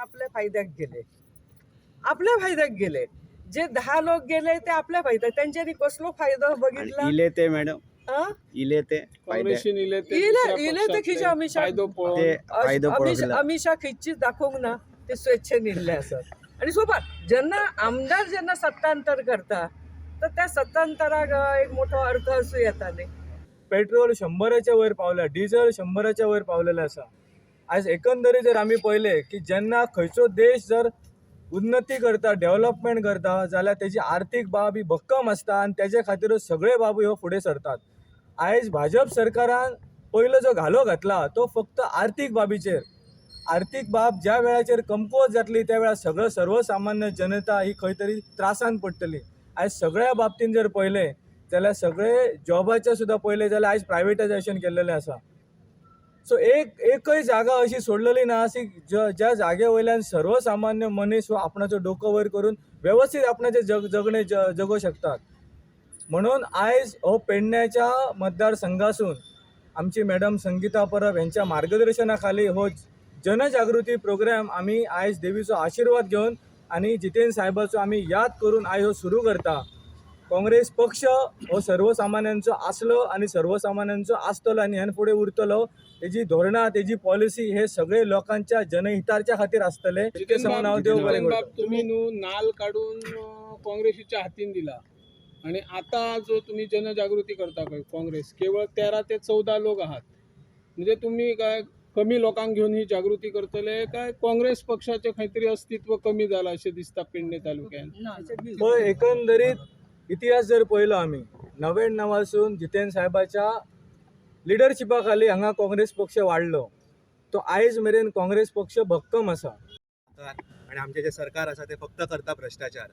आपल्या फायद्याक गेले, आपल्या फायद्याक गेले. जे 10 लोक गेले ते आपल्या फायद्याक, तेंच्यांनी कसलो फायदो बघितला? इले ते मॅडम, हा? इले ते फायदे काँग्रेसीन इले ते इले- दुसऱ्या इले ते पक्षांतले खिशा अमिषा- फायदो पळोवन ते फायदो पळोवंक अमिषा खंयची दाखोवंक ना, ते स्वेच्छेन इल्ले आसत. आणि सोबत जेन्ना आमदार जेन्ना सत्तांतर करता तर त्या सत्तांतराक एक मोठो अर्थ असू येता न्ही. पेट्रोल 100च्या वयर पावल्या, डिझल 100च्या वयर पावलेलें आसा. आयज एकंदरीत जर आमी पळयलें की जेन्ना खंयचो देश जर उन्नती करता, डेवलपमेंट करता जाल्यार तेजी आर्थीक बाब ही भक्कम आसता आनी तेजे खातीरूच सगळे बाबू ह्यो फुडें सरतात. आयज भाजप सरकारान पयलो जो घालो घातला तो फक्त आर्थीक बाबीचेर. आर्थीक बाब ज्या वेळाचेर कमकुवत जातली त्या वेळार सगळो सर्वसामान्य जनता ही खंय तरी त्रासान पडटली. आयज सगळ्या बाबतीन जर पळयलें जाल्यार सगळे जॉबाचे सुद्दां पळयलें जाल्यार आयज प्रायवेटायजेशन केल्लेलें आसा. सो एक एकय जागा अशी सोडलेली ना अशी ज्या जागे वयल्यान सर्वसामान्य मनीस हो आपणाचो डोको वयर करून वेवस्थीत आपणाचें जगणें जगोंक शकतात. म्हणून आयज हो पेडण्याच्या मतदारसंघासून आमची मॅडम संगीता परब हेंच्या मार्गदर्शना खाली हो जनजागृती प्रोग्राम आमी आयज देवीचो आशिर्वाद घेवन आनी जितेंद्र साहेबाचो आमी याद करून आयज हो सुरू करता. काँग्रेस पक्ष हो सर्वसामान्यांचो आसलो आनी सर्वसामान्यांचो आसतलो आनी ह्यान फुडें उरतलो. तेजी धोरणां, तेजी पॉलिसी हे सगळे लोकांच्या जनहिताच्या खातीर आसतले. जितेन समोर हांव बाब, देव बरें जितेन बाब, करता. तुम्ही न्हू नाल काडून काँग्रेसीच्या हातीन दिला आणि आता जो तुम्ही जनजागृती करता पळय काँग्रेस केवळ 13 ते 14 लोक आहात, म्हणजे तुम्ही काय कमी लोकांक घेवन ही जागृती करतले काय काँग्रेस पक्षाचे खंय तरी अस्तित्व कमी जाला अशें दिसता पेडणे तालुक्यान? पळय एकंदरीत इतिहास जर पळयलो आमी 99वासून जितेंद्र साहेबाच्या लिडरशिपा खाली हांगा काँग्रेस पक्ष वाडलो, तो आयज मेरेन काँग्रेस पक्ष भक्कम आसा. आणि आमचे जे सरकार आसा ते फक्त करता भ्रश्टाचार.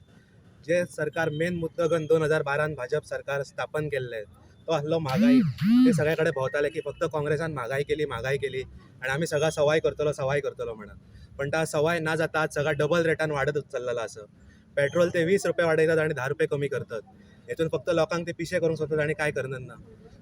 जे सरकार मेन मुद्दो घेवन 2012 भाजप सरकार स्थापन केल्लें तो आसलो म्हागाई. ते सगळे कडेन भोंवताले की फक्त काँग्रेसान म्हागाई केली, म्हागाई केली आनी आमी सगळं सवाय करतलो, सवाय करतलो म्हणून. पण ता सवाय ना जाता आज सगळं डबल रेटान वाडत चल्लेलो आसा. पेट्रोल ते 20 रुपये वाडयतात आनी 10 रुपये कमी करतात. हेतून फक्त लोकांक ते पिशे करूंक सोदतात आनी काय करनात ना.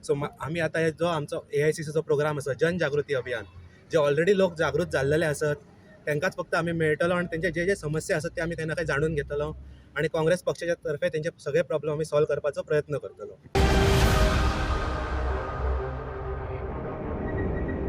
सो आमी आतां हे जो आमचो AICCचो प्रोग्राम आसा जनजागृती अभियान, जे ऑलरेडी लोक जागृत जाल्लेले आसत तांकांच फक्त आमी मेळटलो आनी तेंचे जे जे समस्या आसात ते आमी तेन्ना काय जाणून घेतलो आनी काँग्रेस पक्षाच्या तर्फे तेंचे सगळे प्रॉब्लम आमी सॉल्व करपाचो प्रयत्न करतलो.